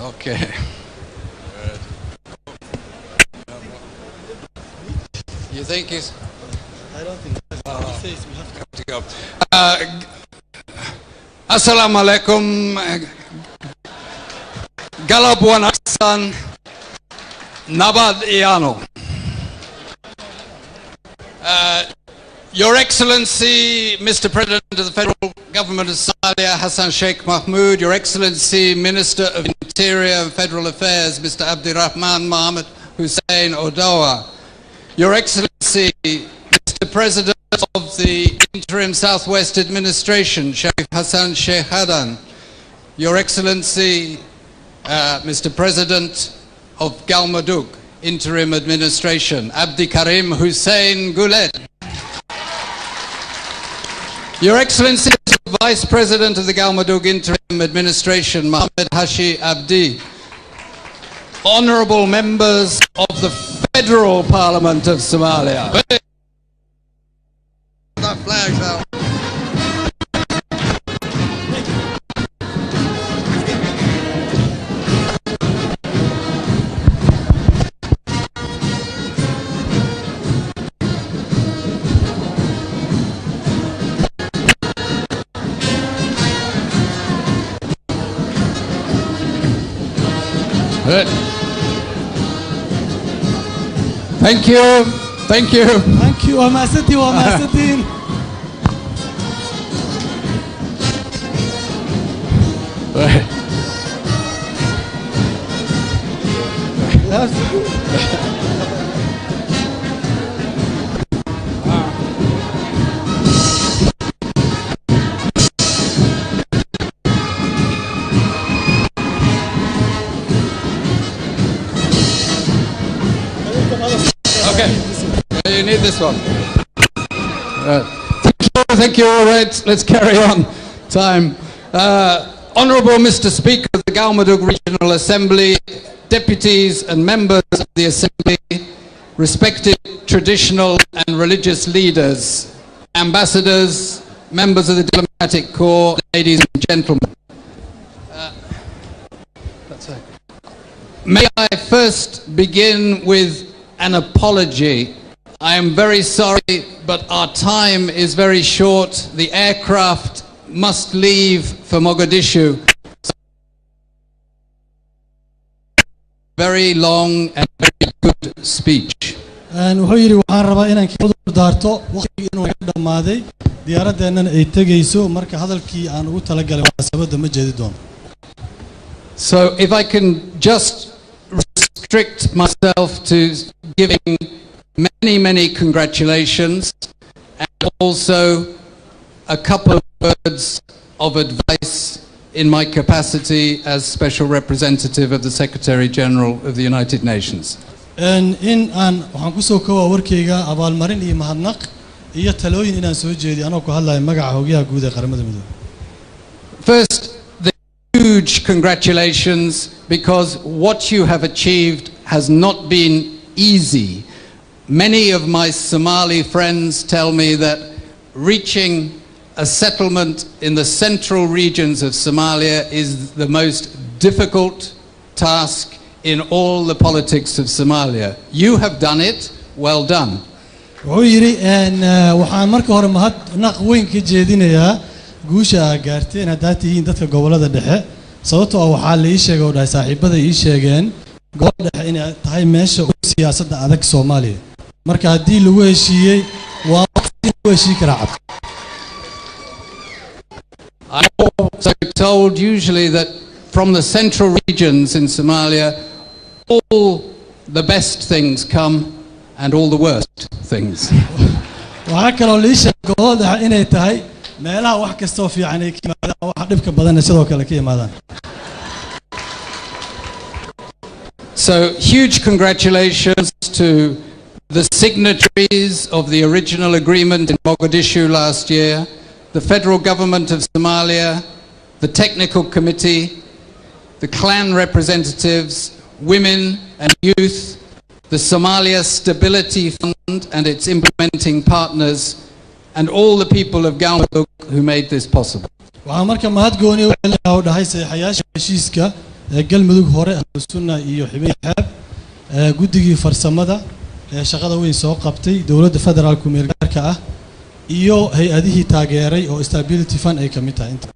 Okay. Good. You think he's I don't think he says we have to to go? Assalamu alaikum. Galab wanaagsan. Nabad iyo. Your Excellency, Mr. President of the Federal Government of Somalia, Hassan Sheikh Mahmoud, Your Excellency, Minister of Interior and Federal Affairs, Mr. Abdirahman Mohammed Hussein Odowaa, Your Excellency, Mr. President of the Interim Southwest Administration, Sharif Hassan Sheikh Adan, Your Excellency, Mr. President of Galmudug Interim Administration, Abdi Karim Hussein Guled. Your Excellency, Vice President of the Galmudug Interim Administration, Mohammed Hashi Abdi. Honorable members of the Federal Parliament of Somalia. That flag's out. Good. Thank you. Thank you. Thank you. Waa mahadsantihiin, waa mahadsantihiin. Right. Okay. You need this one. Thank you. Thank you. All right. Let's carry on. Time. Honorable Mr. Speaker of the Galmudug Regional Assembly, deputies and members of the Assembly, respected traditional and religious leaders, ambassadors, members of the diplomatic corps, ladies and gentlemen. That's it. May I first begin with an apology. I am very sorry, but our time is very short. The aircraft must leave for Mogadishu. Very long and very good speech. Wuxuu yidhi waxaan rabaa inaan ka cudur daarto waqtigii inuu iga dhammaaday, diyaaraddeennan ay tegayso, marka hadalkii aan ugu talagalay munaasabadda ma jeedi doono. So if I can just restrict myself to giving many, many congratulations and also a couple of words of advice in my capacity as Special Representative of the Secretary General of the United Nations. In aan waxaan kusoo koobaa warkayga abaalmarin iyo mahadnaq iyo talooyin inaan soo jeediyo anoo ku hadlaya magaca xoghayaha guud ee Qaramada Midoobay. First, the huge congratulations, because what you have achieved has not been easy. Many of my Somali friends tell me that reaching a settlement in the central regions of Somalia is the most difficult task in all the politics of Somalia. You have done it. Well done. Wuxuu yidhi waxaan marka hore mahadnaq weyn ka jeedinayaa guusha aa gaarteen haddaad tihiin dadka gobollada dhexe, sababtoo ah waxaa la ii sheegay oo dhahay saaxiibada ii sheegeen gobolada dhexe inay tahay meesha ugu siyaasadda adag Soomaaliya, marka haddii lagu heshiiyey waa waqti lagu heshii karaa cad. I'm also told usually that from the central regions in Somalia, all the best things come and all the worst things. Waxaa kaloo la ii sheegay gobolada dhexe inay tahay meelaha wax kastoo fiican ay ka yimaadaan, waxa dhibka badanna sidoo kale ka yimaadaan. So huge congratulations to the signatories of the original agreement in Mogadishu last year, the federal government of Somalia, the technical committee, the clan representatives, women and youth, the Somalia Stability Fund and its implementing partners, and all the people of Galmudug who made this possible. Waxaa marka mahad gooni u celinayaa oo dhahay saxiixayaasha heshiiska ee Galmudug hore, Ahlu Sunna iyo Xibin Xeeb, guddigii farsamada ee shaqada weyn soo qabtay, dowladda federaalku meelgaarka ah iyo hay-adihii taageeray oo Stability Fund ay ka mid tahay inta.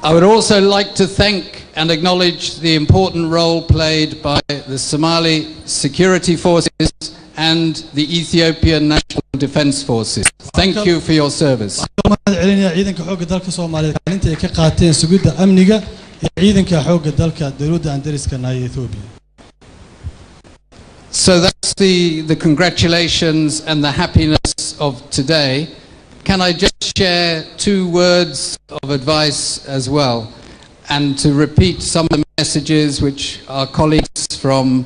I would also like to thank and acknowledge the important role played by the Somali security forces and the Ethiopian National Defence Forces. Thank you for your service. Waxaan mahad celinayaa ciidanka xoogga dalka Soomaaliyeed kaalinta ay ka qaateen sugidda amniga iyo ciidanka xoogga dalka dowladda aan dariska nahay Ethiopia. So that's the congratulations and the happiness of today. Can I just share two words of advice as well, and to repeat some of the messages which our colleagues from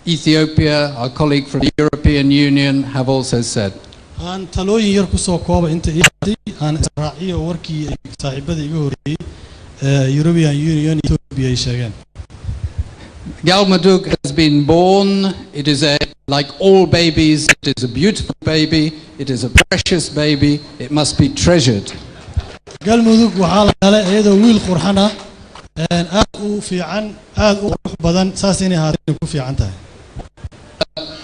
Ethiopia, our colleague from the European Union have also said? Aan talooyin yar kusoo kooba inta ii hartay, aan israaciyo warkii ay saaxiibada iga horreeyey ee European Union, Ethiopia ay sheegeen. Galmudug has been born. It is a, like all babies, it is a beautiful baby, it is a precious baby, it must be treasured. Galmudug waxaa la dhalay iyadoo wiil qurxan ah, aad u fiican, aad u qurux badan, saas inay ahaatay ku fiican tahay.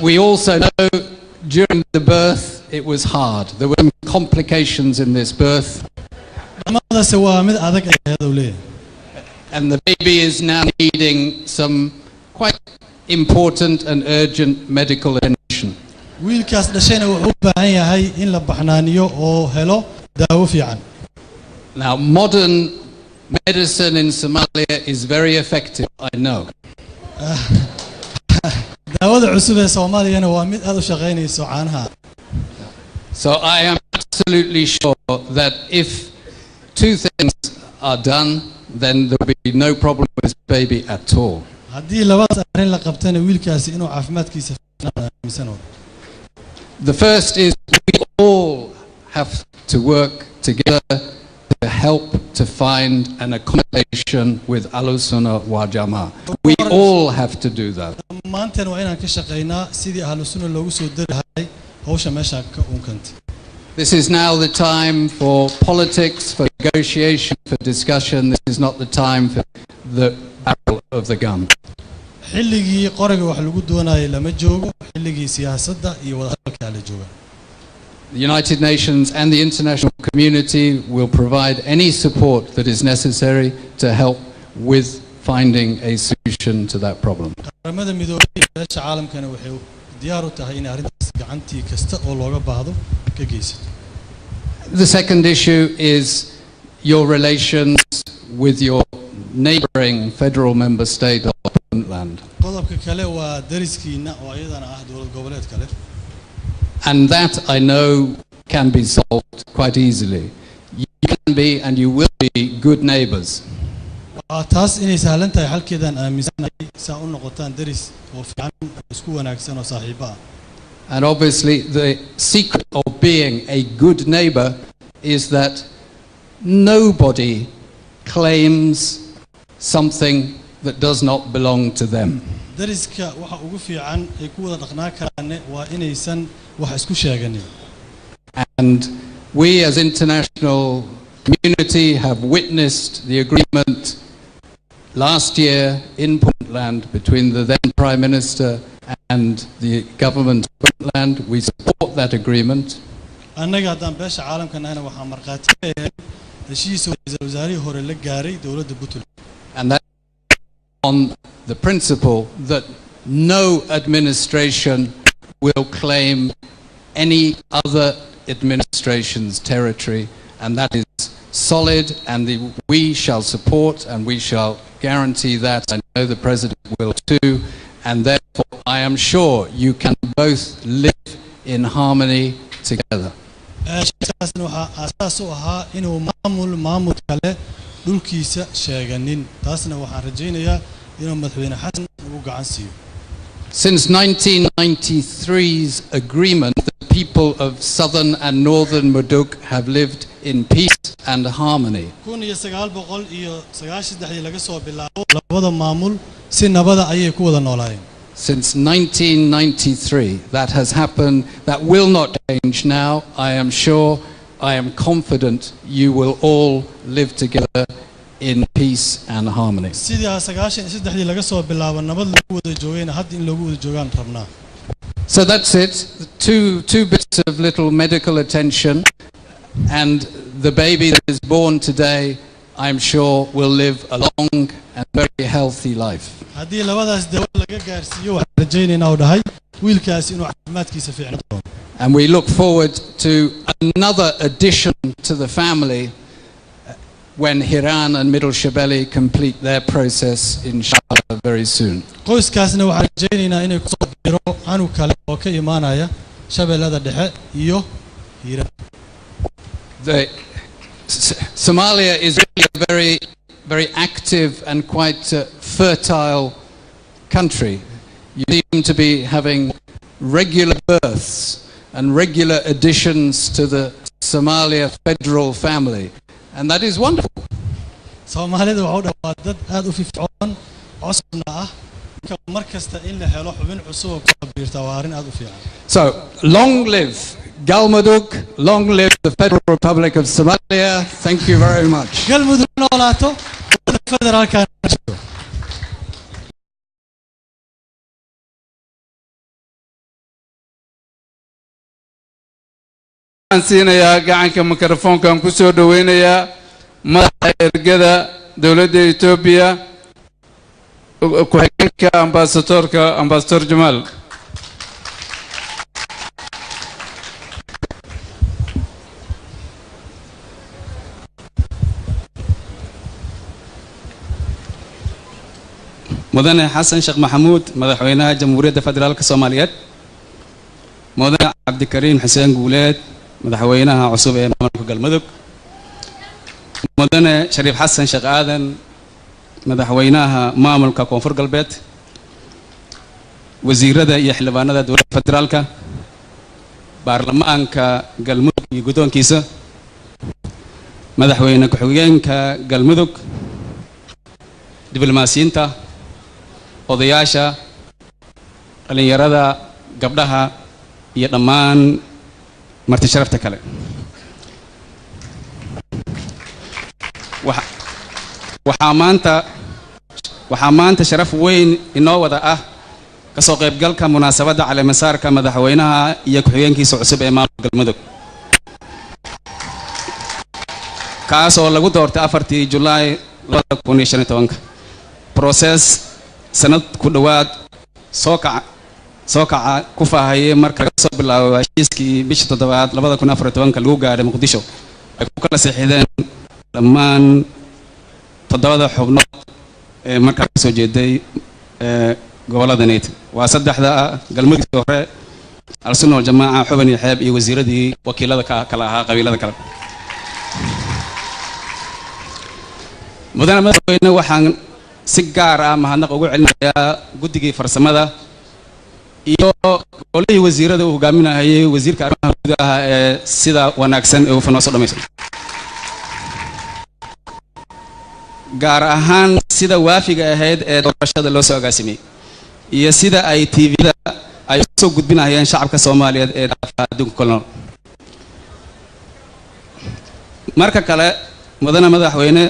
We also know during the birth it was hard. There were some complications in this birth, dhammadase waa mid adag ay ahayd uu leeyahay. And the baby is now needing some quite important and urgent medical attention. Wiilkaas dhashayna wuxuu u baahan yahay in la baxnaaniyo oo helo daawo fiican. Now, modern medicine in Somalia is very effective, I know. Daawada cusub ee Soomaaliyana waa mid aad u shaqaynayso caanaha. So I am absolutely sure that if two things are done, then there will be no problem with this baby at all. Haddii labadaas arrin la qabtana wiilkaasi inuu caafimaadkiisa aaminsan. The first is we all have to work together to help to find an accommodation with Ahlu Sunnah wa Jama. We all have to do that. Dhammaanteen waa inaan ka shaqaynaa sidii Ahlu Sunna loogu soo dari lahay hawsha meesha ka unkantay. This is now the time for politics, for negotiation, for discussion. This is not the time for the barrel of the gun. Xilligii qoriga wax lagu doonayay lama joogo, xilligii siyaasadda iyo wadahadalkaa la jooga. The United Nations and the international community will provide any support that is necessary to help with finding a solution to that problem. Qaramada Midoobay iyo beesha caalamkana waxay diyaar u tahay inay arrintaas gacantii kasta oo looga baahdo ka geysato. The second issue is your relations with your neighboring federal member state of Puntland. Qodobka kale waa dariskiina oo iyadana ah dowlad goboleed kale. And that, I know, can be solved quite easily. You can be and you will be good neighbors. Waa taas inay sahlan tahay xalkeedaan aaminsanahay saa u noqotaan deris oo fiican oo isku wanaagsan oo saaxiibo ah. And obviously, the secret of being a good neighbor is that nobody claims something that does not belong to them. Dariska waxa ugu fiican ay ku wada dhaqnaa karaane waa inaysan wax isku sheeganin. And we as international community have witnessed the agreement last year in Puntland between the then Prime Minister and the government of Puntland. We support that agreement. Annaga haddaan beesha caalamka nahayna waxaa markhaati ka yahay heshiis ra'iisul wasaarihii hore la gaaray dowladda Puntland. And that on the principle that no administration will claim any other administration's territory, and that is solid, and we shall support and we shall guarantee that. I know the President will too, and therefore I am sure you can both live in harmony together. Heshiiskaasna waxaa aasaas u ahaa inuu maamul maamul kale dhulkiisa sheeganin, taasna waxaan rajaynayaa inuu Madaxweyne Xasan ugu gacan siiyo. Since 1993's agreement, the people of southern and northern Mudug have lived in peace and harmony. 1993-dii laga soo bilaabo labada maamul si nabada ayay ku wada noolaayeen. Since 1993, that has happened. That will not change now. I am sure, I am confident you will all live together in peace and harmony. Sidii 93-dii laga soo bilaabo nabad lagu wada joogayna hadda in loogu wada joogaan rabnaa. So that's it. Two bits of little medical attention, and the baby that is born today, I'm sure, will live a long and very healthy life. Haddii labadaas dawo laga gaarsiiyo waxaan rajaynaynaa uu dhahay wiilkaasi inuu caafimaadkiisa fiicnaan doono. And we look forward to another addition to the family when Hiran and Middle Shabelle complete their process, inshallah, very soon. Qoyskaasna waxaan rajaynaynaa inay kusoo biro canug kale oo ka imaanaya Shabeellada Dhexe iyo Hiiraan. Somalia is really a very, very active and quite fertile country. You seem to be having regular births and regular additions to the Somalia federal family, and that is wonderful. Soomaalida waxaa u dhawaa dad aad u firfircoon cosubna ah marka mar kasta in la helo xubin cusub oo kusoo biirta waa arrin aad u fiican. So, long live Galmudug, long live the Federal Republic of Somalia. Thank you very much. Galmudug ha noolaato dowladda federaalka ha jirto. Waxaan siinayaa gacanka mikrofoonkan ku soo dhoweynayaa madaxa ergada dowladda Etoobiya ku-xigeenka ambasadoorka ambasador Jamaal. Mudane Xasan Sheekh Maxamuud, madaxweynaha Jamhuuriyadda Federaalka Soomaaliyeed, mudane Cabdikariim Xuseen Guuleed, madaxweynaha cusub ee maamulka Galmudug, mudane Shariif Xasan Sheekh Aadan, madaxweynaha maamulka Koonfur Galbeed, wasiirada iyo xildhibaanada dowladda federaalka, baarlamaanka Galmudug iyo guddoonkiisa, madaxweyne ku-xigeenka Galmudug, diblomaasiyiinta, odayaasha, dhallinyarada, gabdhaha iyo dhammaan marti sharafta kale. Waxaa maanta sharaf weyn inoo wada ah kasoo qaybgalka munaasabadda caleemasaarka madaxweynaha iyo ku-xigeenkiisa cusub ee maamulka Galmudug, kaas oo lagu doortay 4-tii Julaay 2015, process sanad ku dhowaad soo kaca ku faahayay marka laga soo bilaabo heshiiskii bishii toddobaad 2014-ka lagu gaadhay Muqdisho ay ku kala saxiixdeen dhammaan toddobada xubnood ee markaa kasoo jeeday ee gobollada neyt waa saddexda Galmudug hore, Al-Sunna Waljamaaca, Xubin iyo Xeeb, iyo wasiiradii wakiilada ka kala ahaa qabiilada kale. Mudane madaxweyne, waxaan si gaar ah mahadnaq ugu celinayaa guddigii farsamada iyo golihii wasiirada uu hogaaminayay wasiirka arrimaha gudaha ee sida wanaagsan ee hufan noo soo dhamayso, gaar ahaan sida waafiga ahayd ee doorashada loo soo agaasimiyey iyo sida ay TV-da ay usoo gudbinayeen shacabka Soomaaliyeed ee daafaha adduunka kula nool. Marka kale, mudane madaxweyne,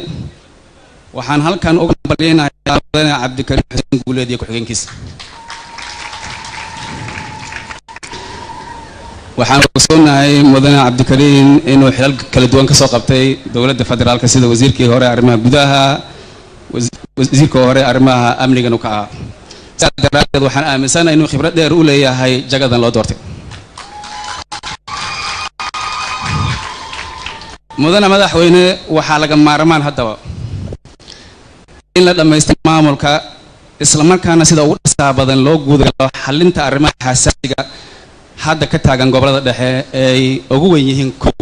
waxaan halkan uga hambalyaynayaa mudane Cabdikariim Xuseen Guuleed iyo ku-xigeenkiisa. Waxaan ogsoonahay mudane Cabdikariim inuu xilal kala duwan ka soo qabtay dowladda federaalka, sida wasiirkii hore arrimaha gudaha, wasiirka hore arrimaha amnigan ka ahaa. Sidaas daraaddeed waxaan aaminsanahay inuu khibrad dheer u leeyahay jagadan loo doortay. Mudane madaxweyne, waxaa laga maarmaan haddaba in la dhammaystiro maamulka, islamarkaana sida ugu dhasaa badan loo guudagalo xalinta arrimaha xasaasiga hadda ka taagan gobollada dhexe ee ay ugu weyn yihiin kow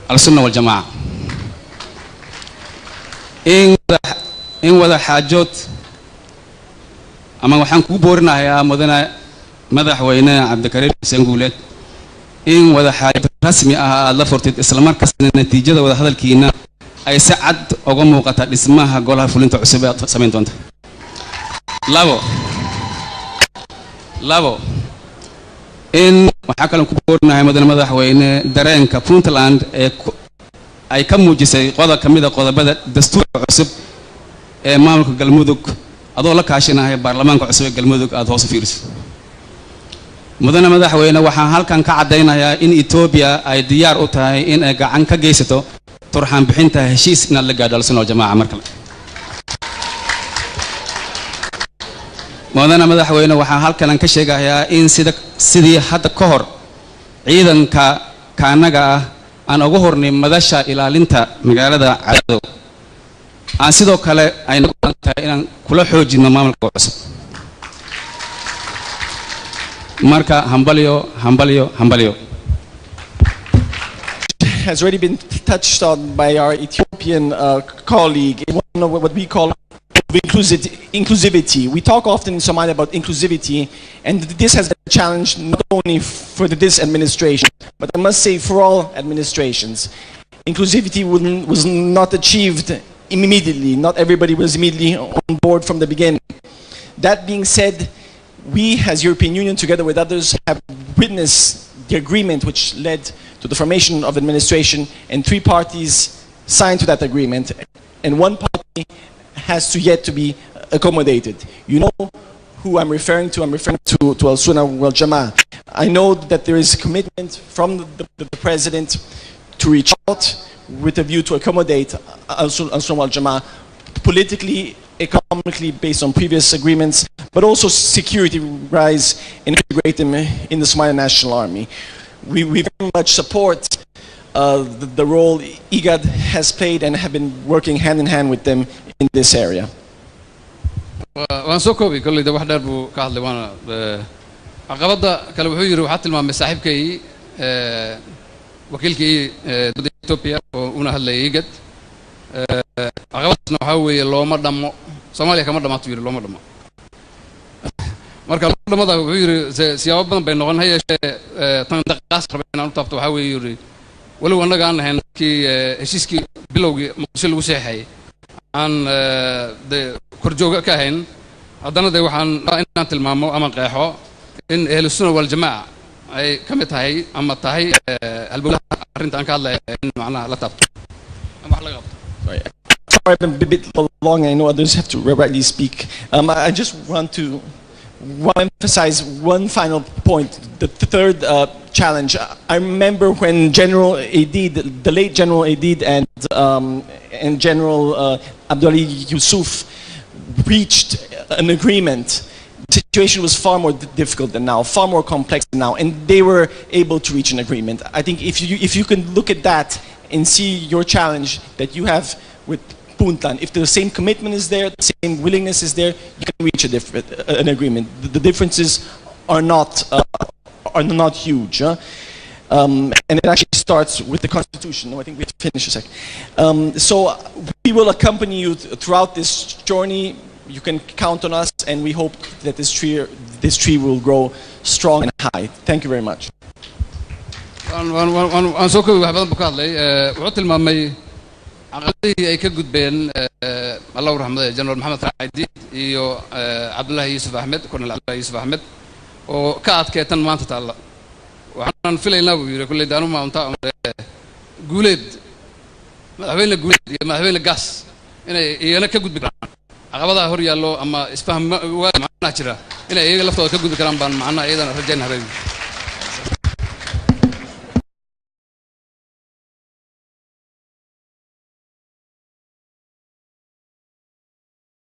Al-Sunna Waljamaaca, in wada xaajood ama waxaan kugu boorinayaa, mudane madaxweyne Cabdikariim Xuseen Guuleed, in wada xaajood rasmi ah aada la furtid, islamarkaasna natiijada wada hadalkiina ay si cad uga muuqata dhismaha golaha fulinta cusub ee aad samayn doonta. Labo, in waxaa kaloo ku boorinahay, mudane madaxweyne, dareenka Puntland ee ay ka muujisay qodob ka mid a qodobada dastuurka cusub ee maamulka Galmudug, adoo la kaashinahay baarlamaanka cusub ee Galmudug, aada hoos u fiiriso. Mudane madaxweyne, waxaan halkan ka caddaynayaa in Etoobiya ay diyaar u tahay in ay gacan ka geysato turxaan bixinta heshiis inaad la gaadho Ahlusunna Waljamaaca. Mar kale, mudane madaxweyne, waxaan halkan ka sheegayaa in sida sidii hadda ka hor ciidanka kaanaga ah aan ugu hornay madasha ilaalinta magaalada Cadaado, aan sidoo kale ay nagu tahay inaan kula xoojino maamulka cusub. Marka hambalyo, hambalyo, hambalyo. Has already been touched on by our Ethiopian colleague, one of what we call inclusivity. We talk often in Somalia about inclusivity, and this has been a challenge not only for this administration, but I must say for all administrations. Inclusivity was not achieved immediately. Not everybody was immediately on board from the beginning. That being said, we as European Union, together with others, have witnessed the agreement which led to the formation of administration, and three parties signed to that agreement, and one party has to yet to be accommodated. You know who I'm referring to. I'm referring to Al Sunnah wal Jama'ah. I know that there is commitment from the president to reach out with a view to accommodate Al Sunnah wal Jama'ah politically, economically, based on previous agreements, but also security rise and integrate them in the Somali National Army. We very much support the role IGAD has played and have been working hand in hand with them in this area. Waan soo koobay. Kolleyda wax dheer buu ka hadlay, waana caqabadda kale. Wuxuu yidhi, waxaa tilmaamay saaxiibkay wakiilkii dowladda Ethiopia oo una hadlayay IGAD. Caqabadaasna waxaa weeye looma dhammo, Soomaaliya kama dhammaato, yidhi, looma dhammo. Marka looma dhammada, wuxuu yidhi, siyaabo badan bay noqon. Ha yeeshee, tan daqaas raba inaan u taabto waxaa weeye, yidhi, walow annaga aan ahayn kii heshiiskii bilowgii Muqdisho lagu seexayay aan de korjooga ka ahayn, haddana de waxaan inaan tilmaamo ama qeexo in Ahlusunna Waljamaaca ay ka mid tahay ama tahay halbowlaha arrinta aan ka hadlaya in macnaha la taabto ama wax laga qabto. Sorry, I've been a bit long. I know others have to rightly speak. I just want to emphasize one final point, the third challenge. I remember when General Aidid, the late General Aidid and General Abdullahi Yusuf reached an agreement. The situation was far more difficult than now, far more complex than now, and they were able to reach an agreement. I think if you can look at that and see your challenge that you have with Puntland, if the same commitment is there, the same willingness is there, you can reach an agreement. The differences are not huge. Huh? And it actually starts with the Constitution. No, I think we have to finish a second. So we will accompany you throughout this journey. You can count on us, and we hope that this tree will grow strong and high. Thank you very much. Waan soo koobi. Wax badan buu ka hadlay. Wuxuu tilmaamay caqabadihii ay ka gudbeen, Allah u raxmaday, General Maxamed Caydiid iyo Cabdullaahi Yuusuf Axmed, Colonel Cabdullahi Yuusuf Axmed, oo ka adkeetan maanta taalla. Waxaan filaynaa, buu yidhi, kulley daanuma unta Guuleed, madaxweyne Guuleed iyo madaxweyne Gaas inay iyana ka gudbi karaan caqabadaha hor yaallo ama isfaham waa macnaha jira, inay iyaga laftooda ka gudbi karaan baan macnaha iyadana rajayn habeen.